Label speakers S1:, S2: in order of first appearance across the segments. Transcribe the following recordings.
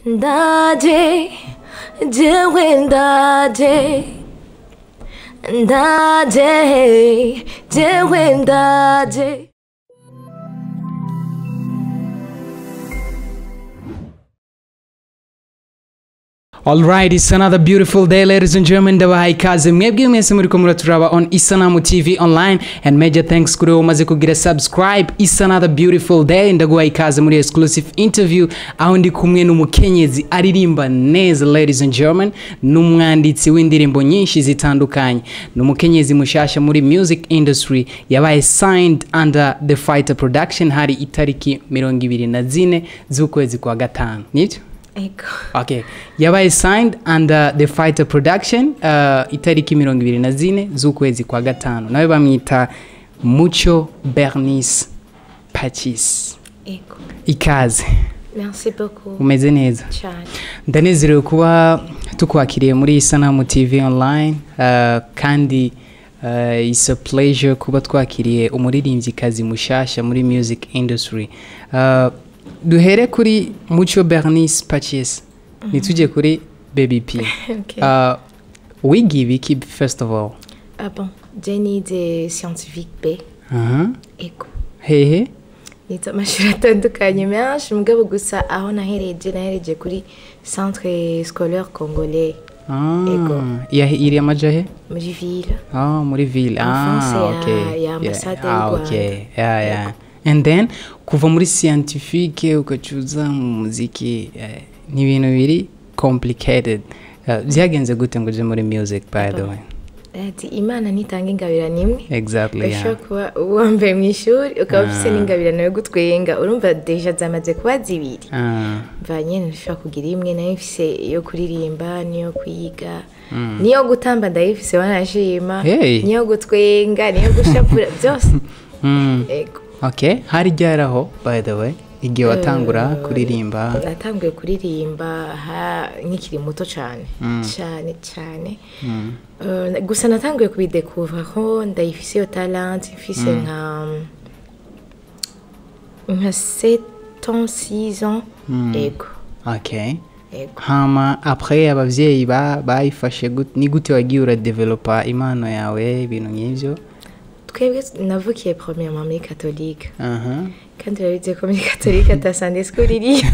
S1: Ndaje, jewe ndaje, ndaje, jewe ndaje.
S2: Alright, it's another beautiful day, ladies and gentlemen. Ndabahaye ikaze mwebwe mwese muriko muraturaba on Isanamu TV online, and major thanks kuri wowe umaze kugira subscribe. It's another beautiful day. Ndaguhaye ikaze muri exclusive interview aho ndi kumwe n'umukenyezi aririmba neza, ladies and gentlemen, n'umwanditsi w'indirimbo nyinshi zitandukanye, n'umukenyezi mushasha muri music industry, yabaye signed under The Fighter Production hari itariki 24 z'ukwezi kwa gatanu, nibyo?
S1: Ego.
S2: Okay. Yabaye signed under The Fighter Production itariki 24 z'ukwezi kwa gatanu. Nawe bamwita Muco Bernice Pacis.
S1: Ego.
S2: Ikaze.
S1: Merci beaucoup.
S2: Umeze neza.
S1: Cyane.
S2: Ndanezerewe kuba tukwakiriye muri Isanamu TV online, kandi it's a pleasure kuba twakiriye umuririmbyikazi mushasha muri music industry. Duhere kuri Muco Bernice Pacis, nitujye kuri Baby P.
S1: Okay.
S2: Wiga ibiki first of all?
S1: Ah bon, je nize scientifique B. Ego.
S2: Hehe?
S1: Nize amashuri atandukanye menshi, mugabo gusa aho nahereje kuri Centre Scolaire Congolais. Ego.
S2: Iri amajahe?
S1: Muri ville.
S2: Ah, muri ville.
S1: En France,
S2: okay.
S1: ya ambassade y'u
S2: Ah,
S1: Rwanda.
S2: okay. Yeah, yeah. And then kuva muri scientifique ukacuza mu muziki, ni ibintu biri complicated. Byagenze gute ngo uje muri music, by the way?
S1: Ati Imana ntitanga ingabirano imwe.
S2: Exactly, yeah.
S1: Ushobora kuba uwa mbere mu ishuri ukaba ufise n'ingabirano yo gutwenga, urumva deja zamaze kuba zibiri. Mva nyene nshobora kugira imwe, nayo mfise iyo kuririmba, niyo kwiga, niyo gutamba ndayifise wanashima, niyo gutwenga, niyo gushapura, byose. Ego.
S2: Okay, hari ryaraho by the way igihe watangura kuririmba?
S1: Natanguye kuririmba nkikiri muto cyane cyane cyane. Gusa natanguye kubidekuvra ko ndayifise iyo talent mfise nka 7 ans, 6 ans. Ego.
S2: Okay.
S1: Ego.
S2: Hama après abavyeyi bayifashe gute, ni gute wagiye uradevelopa impano yawe, ibintu nk'ivyo?
S1: Twebwe navukiye premièrement muri catholique. Kandi urabizi ko muri catholique ata Sunday school iriyo.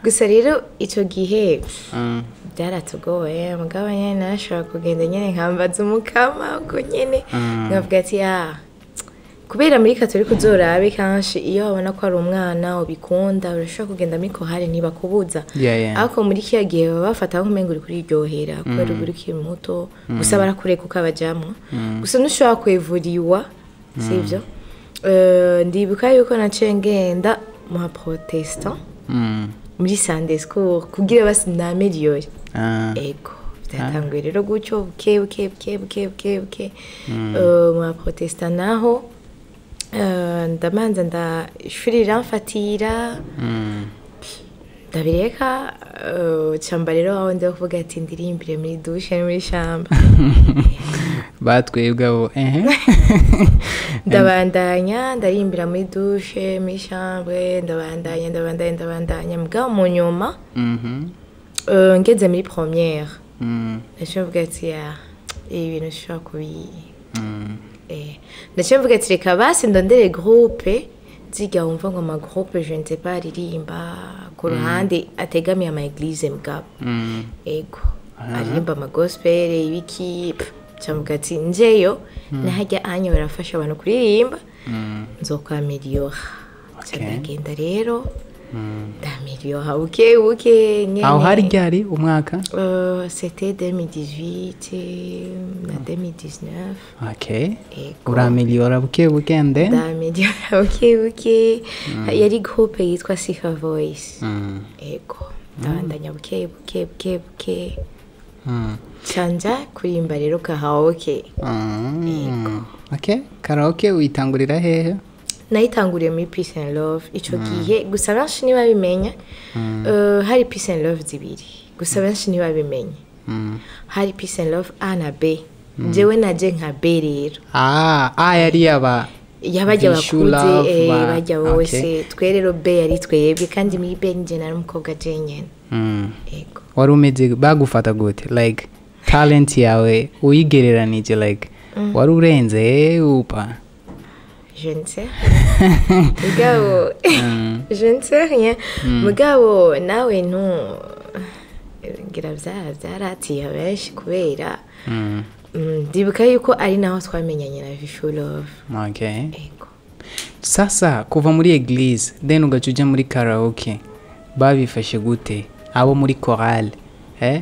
S1: Gusa rero ico gihe byaratugoye, mugabo nyene narashobora kugenda nyene nkambaza umukama uko nyene, nkavuga ati kubera muri catholique uzorabe kenshi iyo wabona ko ari umwana ubikunda urashobora kugenda muri kohari ntibakubuza. Ariko muri kiya gihe baba bafata nk'umengo uri kuriryohera kubera uba ukiri muto, gusa barakureka ukabajamwo. Gusa ntushobora kwevuriwa, sivyo? Ndibuka yuko naciye ngenda mu protestant muri Sunday school kugira basi nameliyore. Ego. Byatanguye rero gutyo buke buke buke buke buke buke. Mu protestant naho ndamanza ndashuri ramfatira ndabireka, camba rero aho ndi kuvuga ati ndirimbire muri douche muri chambre.
S2: Batwebwe abo
S1: Ndabandanya ndarimbira muri douche muri chambre, ndabandanya ndabandanya ndabandanya mugabo mu nyuma ngeze muri première ndavuga ati ibi bintu nshobora kubi ndavuga ati reka basi ndondere groupe ziga wumva ngo ama groupe je ne sais pas aririmba ku ruhande ategamiye ama église mugabo. Ego aririmba ama gospel ibiki, ndavuga ati njeyo nahajya anyo barafasha abantu kuririmba nzokwameliora. Ndagenda rero ndameliora buke buke nyene.
S2: Aho hari ryari umwaka?
S1: C'était 2018 na 2019.
S2: Okay. Urameliora buke buke and then?
S1: Ndameliora buke buke. Yari groupe yitwa Sifa Voice. Ego. Ndabandanya buke buke buke buke. Canja kurimba rero karaoke. Ego.
S2: Okay. Karaoke uyitangurira hehe?
S1: Nayitanguriye muri Peace and Love ico gihe, gusa benshi ntibabimenya. Hari Peace and Love zibiri, gusa benshi ntibabimenya. Hari Peace and Love A na B. Jewe naje nka B rero.
S2: A yari yaba
S1: Yabajya
S2: Vishu
S1: bakuze
S2: Love,
S1: bajya bose. Twe rero B yari twebwe, kandi muri B njye nari umukobwa jenyine. Yego.
S2: Wari umeze, bagufata gute? Like talent yawe uyigereranije, like wari urenze upa?
S1: Je ne sais rien. Mugabo, je ne sais rien. Mugabo nawe ntu ngira byaratiye benshi kubera ndibuka yuko ari naho twamenyanye na Vishu Love. Ego.
S2: Sasa kuva muri église, then ugaca uja muri karaoke, babifashe gute abo muri chorale, eh?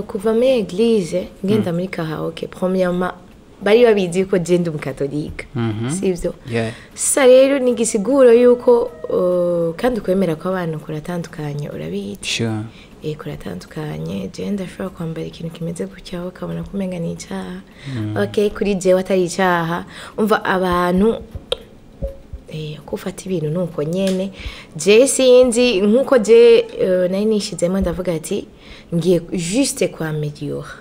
S1: Kuva muri église ngenda muri karaoke, premièrement bari babizi ko je ndi umukatolika, sivyo?
S2: Yeah.
S1: Sasa rero ni igisiguro yuko kandi ukwemera kw'abantu kuratandukanye, urabizi.
S2: Sure.
S1: Kuratandukanye. Je ndashobora kwambara ikintu kimeze gutya, ukabona ko umenga ni icyaha. Okay, kuri jewe atari icyaha. Umva, abantu uko ufata ibintu nuko nyene. Je sinzi, nkuko je nari nishizemo, ndavuga ati ngiye juste kwa améliorer,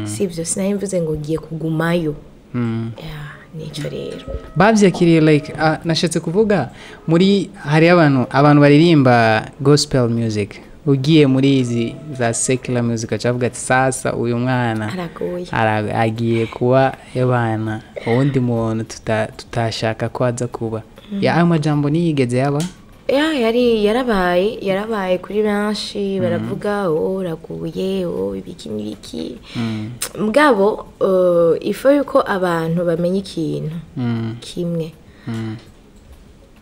S1: sivyo? Sinari mvuze ngo ngiye kugumayo. Yeah, nico rero.
S2: Bavyakiriye like, nashatse kuvuga muri hari abantu baririmba gospel music, ugiye muri izi za secular music acavuga ati sasa uyu mwana
S1: aragoye.
S2: Agiye kuba yabana uwundi muntu tutashaka ko aza kuba ya ayo majambo niyigeze yaba?
S1: Ya, yari yarabaye kuri benshi, baravuga: "Oh, uraguye, oh, ibiki n'ibiki." Mugabo il faut yuko abantu bamenya ikintu kimwe: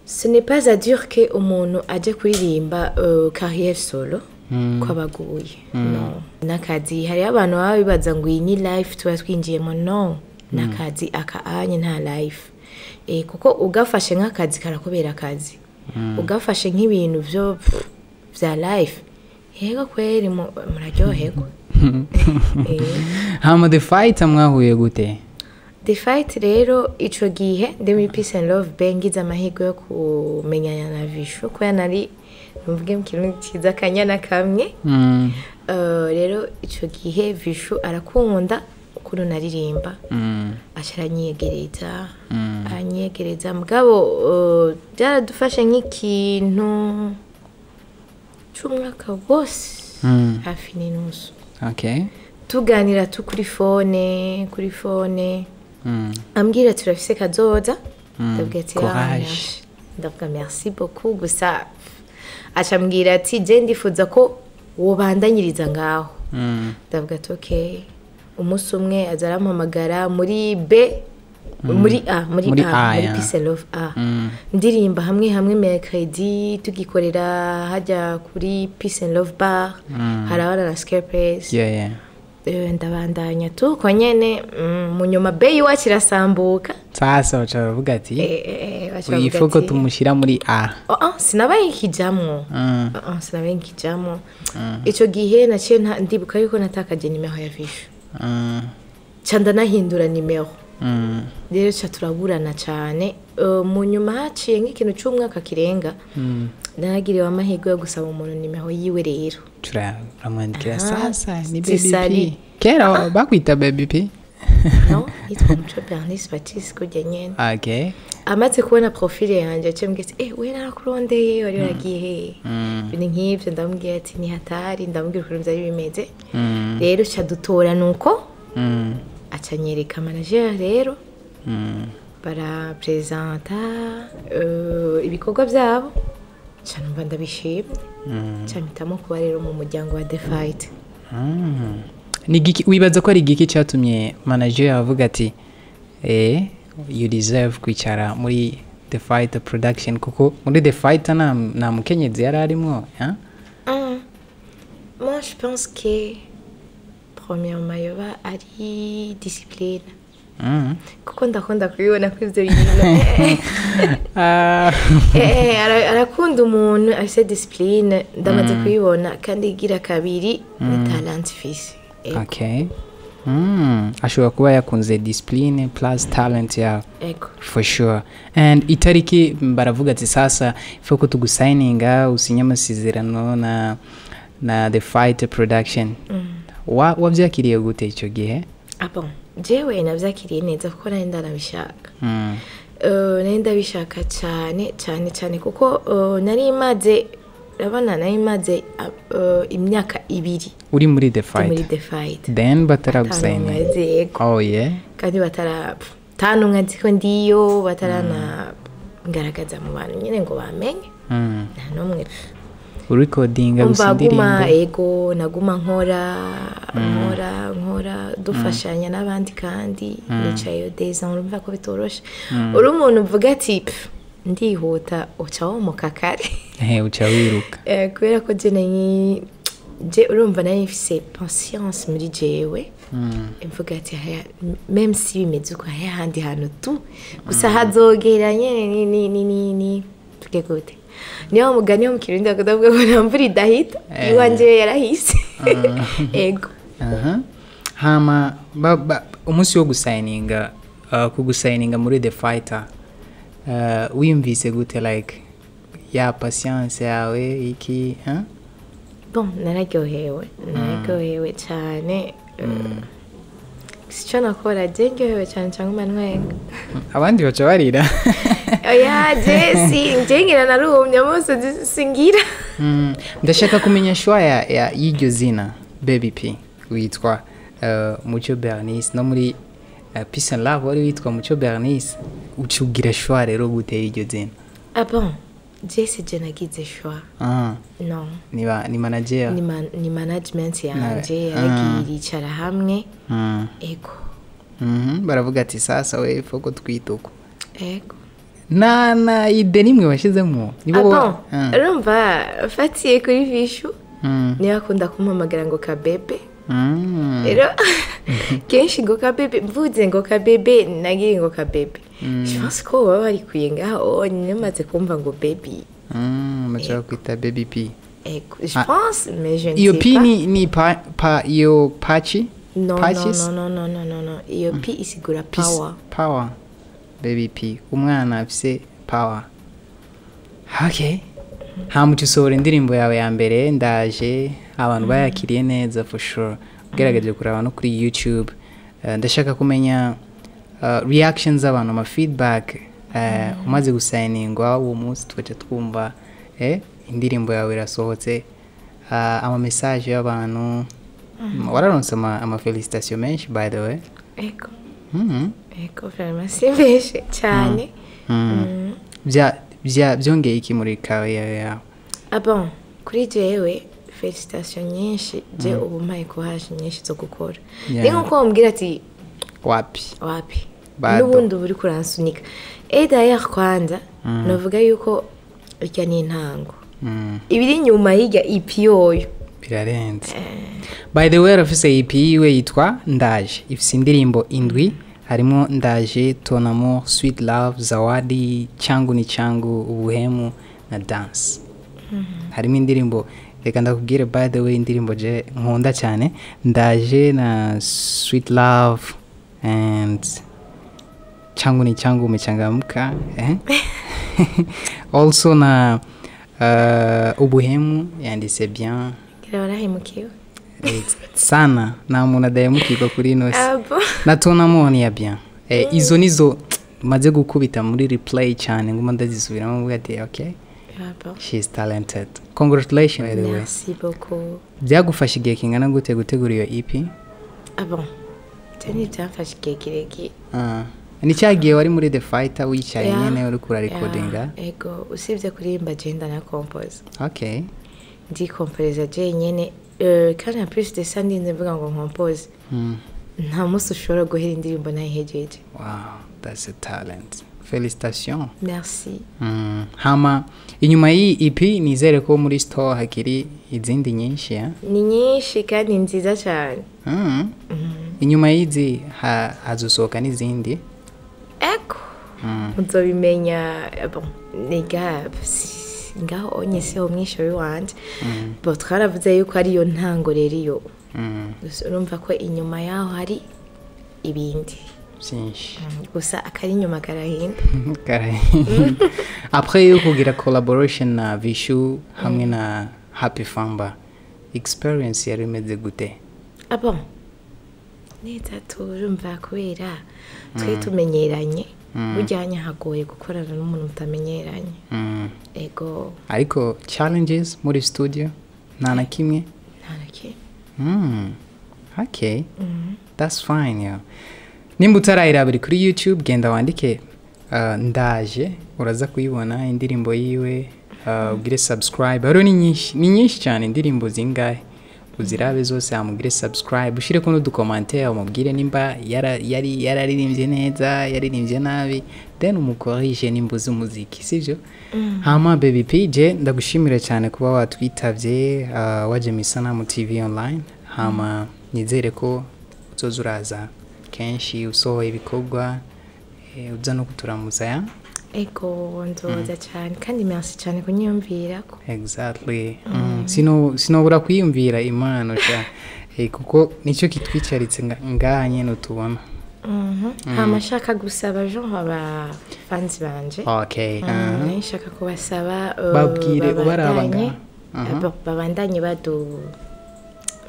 S1: ce n'est pas à dire que umuntu aje kuririmba carrière solo ko abaguye. No, n'akazi. Hariho abantu baba bibaza ngo iyi ni life tuba twinjiyemo. No, n'akazi aka anye, nta life. Kuko ugafashe nk'akazi karakubera akazi, ugafashe nk'ibintu vyo vya life, yego kweri muraryoherwa.
S2: Hama The Fighter mwahuye gute?
S1: The Fight rero, ico gihe ndi muri Peace and Love B, ngize amahirwe yo kumenyana na Vishu, kubera nari mvuge mu kirundi ciza akanyana kamwe. Rero ico gihe Vishu arakunda ukuntu naririmba, aca aranyegereza, aranyegereza. Mugabo byaradufashe nk'ikintu c'umwaka wose, hafi n'inusu, tuganira tu kuri phone, kuri phone. Ambwira turafise kazoza. Ndabwira ati: "Ah,
S2: Courage.
S1: merci." Ndavuga merci beaucoup gusa. Aca ambwira ati: "Je ndifuza ko wobandanyiriza ngaho." Ndavuga ati okay. Umunsi umwe aza arampamagara muri B, muri A, muri
S2: Muri
S1: A,
S2: A,
S1: muri
S2: ya.
S1: Peace and Love A. Ndirimba hamwe hamwe mercredi, tugikorera hajya kuri Peace and Love Bar, harabana na Scarpace. Ndabandanya tu ko nyene. Mu nyuma B iwacu irasambuka.
S2: Sasa baca baravuga ati
S1: baca bavuga
S2: il faut ko
S1: ati,
S2: tumushyira muri A.
S1: Oh, oh, sinabaye nkijamwo. Oh, oh, sinabaye nkijamwo. Ico gihe naciye ndibuka yuko natakaje nimero ya Vishu, ca ndanahindura nimero. Rero ca turaburana cane. Mu nyuma haciye nk'ikintu c'umwaka kirenga, naragiriwe amahirwe yo gusaba umuntu nimero yiwe rero.
S2: Uramwandikira.
S1: Aha,
S2: Sasa ni Baby
S1: Zisari.
S2: P, kera bakwita Baby P.
S1: No, yitwa Muco Bernice Baptiste kurya nyene. Amaze kubona profile yanje, aciye ambwira ati: "Eh, we narakurondeye, wari waragiye he?" Ibintu nk'ivyo. Ndamubwira ati ni hatari, ndamubwira ukuntu vyari bimeze. Rero ca dutora nuko aca anyereka manager rero, barapresenta ibikorwa byabo, ca numva ndabishimye, ca mpitamo kuba rero mu muryango wa The Fight.
S2: Ni igiki wibaza ko ari igiki cyatumye manager avuga ati you deserve kwicara muri The Fighter Production, kuko muri The Fighter nta mukenyezi yari arimwo, eh?
S1: Moi, je pense que premièrement yoba ari discipline, kuko ndakunda kubibona ko ivyo bintu arakunda umuntu afise discipline, ndamaze kubibona. Kandi igira kabiri ni talent ifise. Ego.
S2: Okay. Ashobora kuba yakunze discipline plus talent yawe.
S1: Ego.
S2: For sure. And itariki baravuga ati sasa ifo ko tugusayininga, usinye amasezerano na The Fighter Production, wavyakiriye gute icyo gihe?
S1: Ah bon, jewe navyakiriye neza kuko nari ndanabishaka. Nari ndabishaka cyane cyane cyane, kuko nari maze, urabona, nari maze imyaka 2
S2: uri muri The
S1: ndi muri
S2: Fight.
S1: The Fight.
S2: Then bataragusayininga.
S1: Azi, yego.
S2: Oh yeah.
S1: Kandi batara tanumwe azi ko ndiyo, batarana ngaragaza mu bantu nyine ngo bamenye. Nta n'umwe.
S2: Urikodinga gusa.
S1: Umva, guma
S2: Indirimbo.
S1: Ego, naguma nkora, nkora, nkora, dufashanya n'abandi, kandi nicayeyo deza. Urumva ko bitoroshe, uri umuntu uvuga ati: "Pff, ndihuta", uca womoka kare.
S2: Uca wiruka.
S1: Kubera ko je nari, je urumva nari mfise patience muri jewe, mvuga ati: "Haya, même si bimeze uko, haya ahandi hantu tu gusa hazogera nyene." Ni tuge gute, niyo mugani wo mu Kirundi bakunda kuvuga ngo nta mvura idahita. Iwanje yarahise, ego.
S2: Aha. Hama umunsi wo gusayininga, kugusayininga muri The Fighter, wiyumvise gute, like ya patience yawe iki, huh?
S1: Bon, nararyohewe, nararyohewe cyane. Sico nakora, je ndyohewe cyane cyangwa ntwenga.
S2: Abandi baca barira.
S1: Oya, je si nje ngira narumye amaso, singira.
S2: Ndashaka kumenya choix ya y'iryo zina Baby P. Witwa Muco Bernice, no muri Peace and Love wari witwa Muco Bernice. Ucugira choix rero gute y'iryo zina?
S1: Ah bon, je si je nagize choix. No.
S2: Niba ni manager?
S1: Ni management yanje yaragiye iricara hamwe. Ego.
S2: Baravuga ati: "Sasa we foko twita uko."
S1: Ego.
S2: Na idée nimwe washizemo nibo?
S1: Ah bon, urumva mfatiye kuri Vishu, niyo akunda kumpamagara ngo kabebe. Rero kenshi ngo kabebe, mvuze ngo kabebe, nagiye ngo kabebe, je pense ko baba barikwiye ngaho nyine maze kumva ngo baby.
S2: Bashaka kwita Baby P.
S1: Ego, je pense, mais je ne
S2: Iyo
S1: sais
S2: P
S1: pas.
S2: Ni pa iyo pachi?
S1: Non, non.
S2: Patches?
S1: Non, non, non, non, non, iyo P isigura
S2: Peace-
S1: power.
S2: Power. Baby P, umwana afise power. Okay, hama uca usohora indirimbo yawe ya mbere Ndaje, abantu bayakiriye neza for sure, ugerageje kuraba no kuri YouTube. Ndashaka kumenya reactions z'abantu, ama feedback, umaze gusayiningwa uwo munsi tugaca twumva indirimbo yawe irasohotse, ama message y'abantu. Wararonse ama félicitation menshi, by the way.
S1: Ego. Ego, vraiment simbeshe cyane.
S2: Bya byongeye iki muri carrière yawe?
S1: Ah bon, kuri jewe félicitation nyinshi, je ubu mpaye courage nyinshi zo gukora. Ni nkuko wambwira ati
S2: Wapi.
S1: Wapi.
S2: Bado.
S1: N'ubundi uba uri kuransunika. Et d'ailleurs, kwanza navuga yuko irya ni intango, ibiri inyuma y'irya EP yoyo.
S2: Birarenze. By the way, arafise EP yiwe yitwa Ndaje, ifise indirimbo indwi, harimo Ndaje, Ton Amour, Sweet Love, Zawadi, Changu ni Changu, Ubuhemu na Dance. Harimo indirimbo, reka ndakubwire, by the way, indirimbo je nkunda cyane, Ndaje na Sweet Love and Changu ni Changu, umechangamka, eh? Also na Ubuhemu yanditse bien.
S1: Ngira warahemukiwe.
S2: Sana, nta muntu adahemukirwa kuri ino si.
S1: Ah bon.
S2: Na Ton Amour ni ya bien. Izo nizo maze gukubita muri replay cyane, nguma ndazisubiramo mvuga ati: "Okay,
S1: Ah bon.
S2: she is talented." Congratulations, by the way.
S1: Merci beaucoup.
S2: Byagufasha igihe kingana gute gutegura iyo EP?
S1: Ah bon, je ntibyamfashe igihe kirekire.
S2: Ni cya gihe wari muri The Fighter wicaye nyene uri kurarekodinga?
S1: Yeah, ego, usibye kuririmba je ndanakompoza. Ndikomporeza jenyene. Kandi en plus de ça, ndinze mvuga ngo nkompoze, nta munsi ushobora guhera indirimbo nayihejeje.
S2: Wow, that's a talent, félicitations.
S1: Merci.
S2: Hama inyuma y'iyi EP nizere ko muri store hakiri izindi nyinshi, ya?
S1: Ni nyinshi kandi nziza cyane.
S2: Inyuma y'izi hazosohoka n'izindi?
S1: Ego, muzobimenya. Bon, niga ngaho onye siho mwisho w'iwanje bo, twaravuze yuko ariyo ntango rero iyo. Gusa urumva ko inyuma yaho hari ibindi
S2: byinshi.
S1: Gusa akari inyuma karahinda.
S2: Après yo kugira collaboration na Vishu hamwe na Happy Famba, experience yari imeze gute?
S1: Ah bon, neza, turumva kubera twari tumenyeranye. Burya hagoye gukorana n'umuntu mutamenyeranye. Ego.
S2: Ariko challenges muri studio nta na kimwe?
S1: Nta na kimwe.
S2: Okay, that's fine, yeah. Nimba utarayiraba, iri kuri YouTube, genda wandike "Ndaje", uraza kuyibona indirimbo yiwe, ugire subscribe. Hariho ni nyinshi, ni nyinshi cyane, indirimbo zingahe, uzirabe zose, amugire subscribe, ushireko n'uducommentaire, umubwire nimba yari yararirimbye neza, yaririmbye nabi, then umukorije nimba uzi umuziki, sivyo? Hama Baby P, je ndagushimira cyane kuba watwitavye, waje mu Isanamu TV Online. Hama nizere ko uzoza uraza kenshi, usohoye ibikorwa, uza no kuturamutsa ya.
S1: Ego, nzoza cyane, kandi merci cyane kunyiyumvirako.
S2: Exactly. Sinobura kwiyumvira impano sha, kuko nicyo kitwicaritse ngaha nyene utubona.
S1: Hama nshaka gusaba genre abafanzi banje. Nshaka kubasaba
S2: Babwire ubaraba
S1: babandanye
S2: ngaha.
S1: Babandanye badu,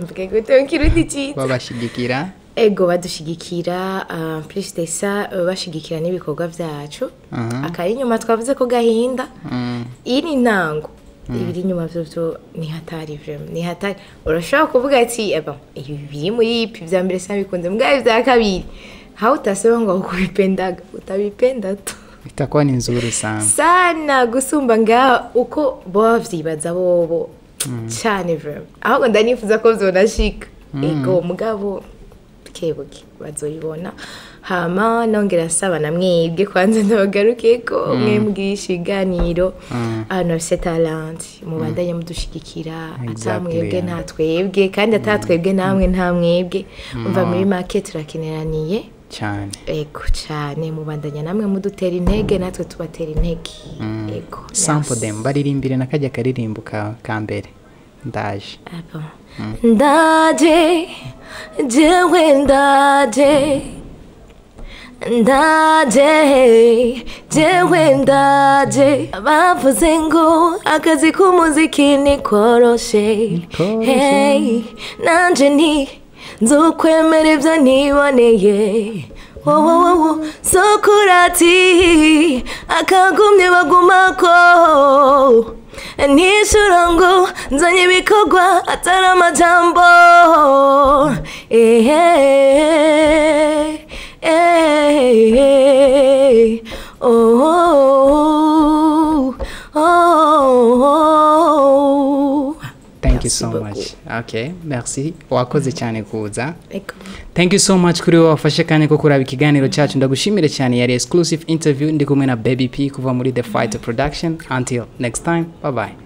S1: mvuge gute mu Kirundi cyiza?
S2: Babashigikira.
S1: Ego, badushigikira, plus de ça, bashigikira n'ibikorwa vyacu. Akari inyuma twavuze ko gahinda. Iyi ni intango, ibiri inyuma vyo vyo ni hatari, vraiment ni hatari. Urashobora kuvuga ati: "Eba, ibi biri muri ipi vya mbere sinabikunze, mugabo ivya kabiri hautasema ngo ukubipendaga, utabipenda tu."
S2: Itakuwa ni nzuri sana.
S1: Sana gusumba ngaha uko boba bavyibaza bobo cyane, vraiment. Ahubwo ndanifuza ko vyonashika. Ego, mugabo bukebuke bazoyibona. Hama nongera nsaba na mwebwe, kwanza ndabagarukeko mwe mbwisha ibiganiro, abantu bafise talent mubandanye mudushigikira. Ata mwebwe nta twebwe, kandi ata twebwe namwe nta mwebwe. Umva, muri make turakeneraniye.
S2: Cyane.
S1: Ego cyane, mubandanya namwe mudutera intege, natwe tubatera intege. Ego.
S2: Sample
S1: Merci.
S2: them, baririmbire na kajya karirimbo ka mbere, "Ndaje".
S1: Ah bon. Ndaje, jewe ndaje, ndaje, jewe ndaje. Bavuze ngo akazi k'umuziki ni koroshe.
S2: Koroshe.
S1: Hey, nanje ni nzokwemera ibyo niboneye. Wowowowo, sokurati akagumye bagumako, nishura ngo nzanye ibikorwa atari amajambo. Ehe, ehe, oh, oh, oh.
S2: Thank you
S1: Merci
S2: so
S1: beaucoup.
S2: much. Okay, merci, wakoze cyane kuza.
S1: Ego.
S2: Thank you so much kuri wowe wafashe akanya ko kuraba ikiganiro cyacu, ndagushimire cyane. Yari exclusive interview, ndi kumwe na Baby P kuva muri The Fighter Production. Until next time, bye bye.